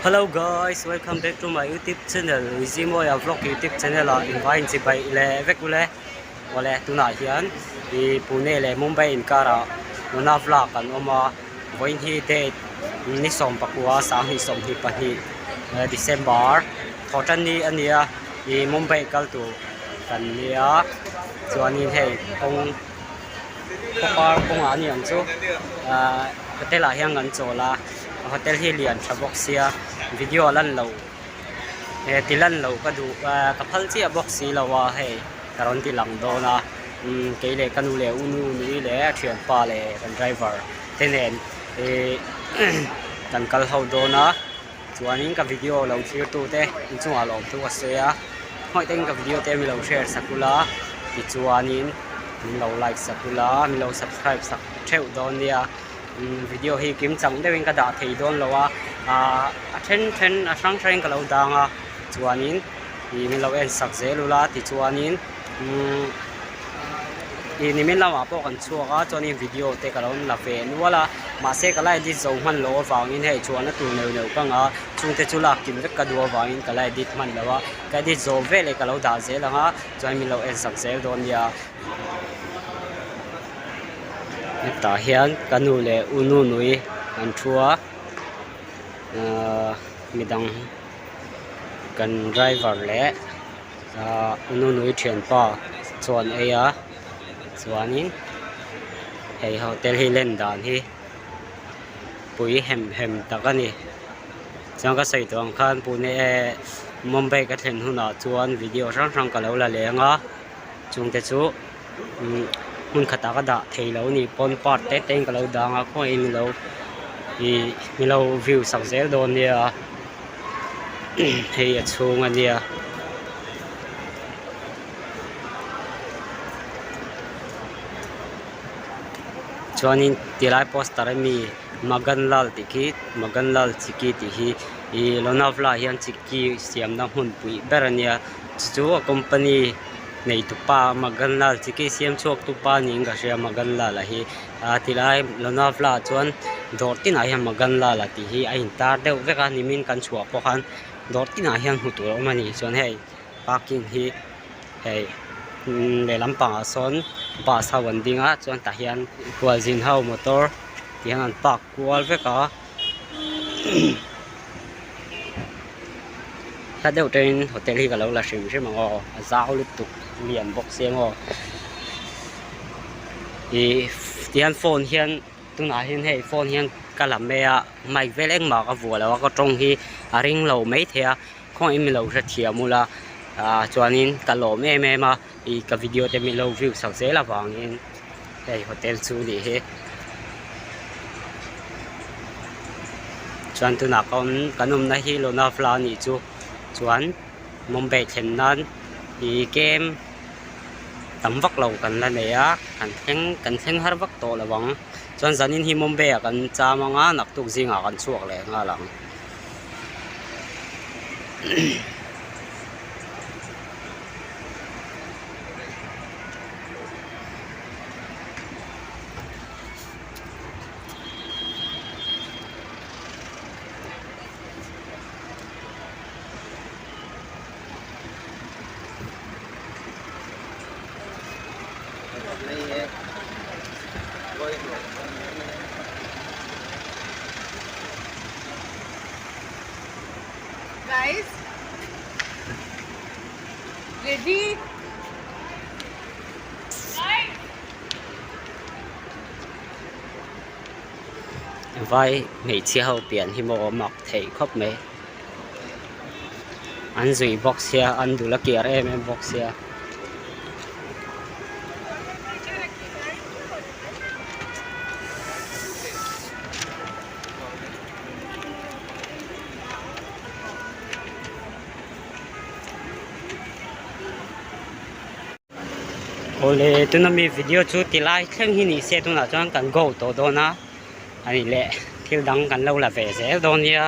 Hello guys welcome back to my youtube channel Zimawia vlog youtube channel ah invai in chibai leh vek ule awle tunah hian ih Pune leh Mumbai inkarah Lonavala kan awm a vawiin hi date ni 19 2022 December thawhtanni a ni a ih Mumbai kal tur kan nia chuanin hei kawng khawpar kawngah a ni ang chu ahh hotel ah hian kan chawl a hotel hi lian tha bawk sia video a lan loh eh ti lan loh ka duh ahh ka phal chiah bawk si lo a hei ka rawn ti lang dawn a umm kei leh ka nu leh u nu nui leh a thianpa leh kan driver te nen ihh kan kal ho dawn a chuanin ka video lo thlir tu te inchungah lawm thu ka sawi a hmawih takin ka video te min lo share sak ula tichuanin min lo like sak ula min lo subscribe sak theuh dawn nia umm video hi kim chang deuhin ka dah thei dawn lo a ahh a then then a hrang hrangin ka lo dang a chuanin ih min lo en sak zel ula tichuanin umm ih nimin lamah pawh kan chhuak a chuanin video te ka lo la ve nual a mahse ka la edit zo hman loh avangin hei chuan a tur neuh neuh ka nga chungte chu lak kim vek ka duh avangin ka la edit hman lo a ka edit zawh veleh ka lo dah zel ang a chuan min lo en sak zel dawn nia. Hetah hian ka nu leh u nu nui an thu a ahh midang kan driver leh ahh u nu nui thianpa chuan ei a chuanin hei hotel hi len dan hi pui hem hem tak a ni chuan ka sawi tawh ang khan pune mumbai ka thlen hunah chuan video hrang hrang ka lo la leng a chungte chu umm hmun khatah ka dah thei lo a ni pawn part te te in ka lo dang a khawngaih in ilo ih ilo view sak zel dawn nia hei a chhung a nia. Chuanin tilai poster ami Maganlal tih khi Maganlal Chikki tih hi ih Lonavala hian Chikki siamna hmunpui ber a nia chu chu a company neitupa Maganlal Chikki siam chhuak tu pa niin ka hria Maganlal a hi ah tilai Lonavala ah chuan dawr tinah hian Maganlal a tih hi a intar deuh vek a nimin kan chhuah pawh khan dawr tinah hian hmu tur a awm a ni chuan hei parking hi hei lehlam pangah sawn bus ho an ding a chuan tah hian khualzin ho motor ti hian an park kual vek a hla deuh tangin hotel hi ka lo la hrim hrim ang aw a zau lutuk lian bawk sia maw ih tihian phone hian tunah hian hei phone hian ka la mai a mic vel engmah ka vuah lo a ka tawng hi a ring lo maithei a khawngaih in milo hrethiam ula ah chuanin ka lawm em em a ih ka video te milo view sak zel avangin hei hotel chu nih hi chuan tunah ka awm kan awmna hi Lonavala a nih chu chuan Mumbai thlen nan ih kem tam vak lo kan la nei a kan thleng kan thleng har vak tawh lo ang chuan zanin hi Mumbai ah kan cham ang a naktuk zingah kan chhuak leh nghal ang. Guys, ready? Vai hmeichhia ho pian hi maw mak thei khawp mai an zui bawk sia an dul a kiar em em bawk sia. Awle tuna mi video chu ti lai thleng hi ni se tunah chuan kan go tawh dawn a ani leh thil dang kan lo la ve zel dawn nia.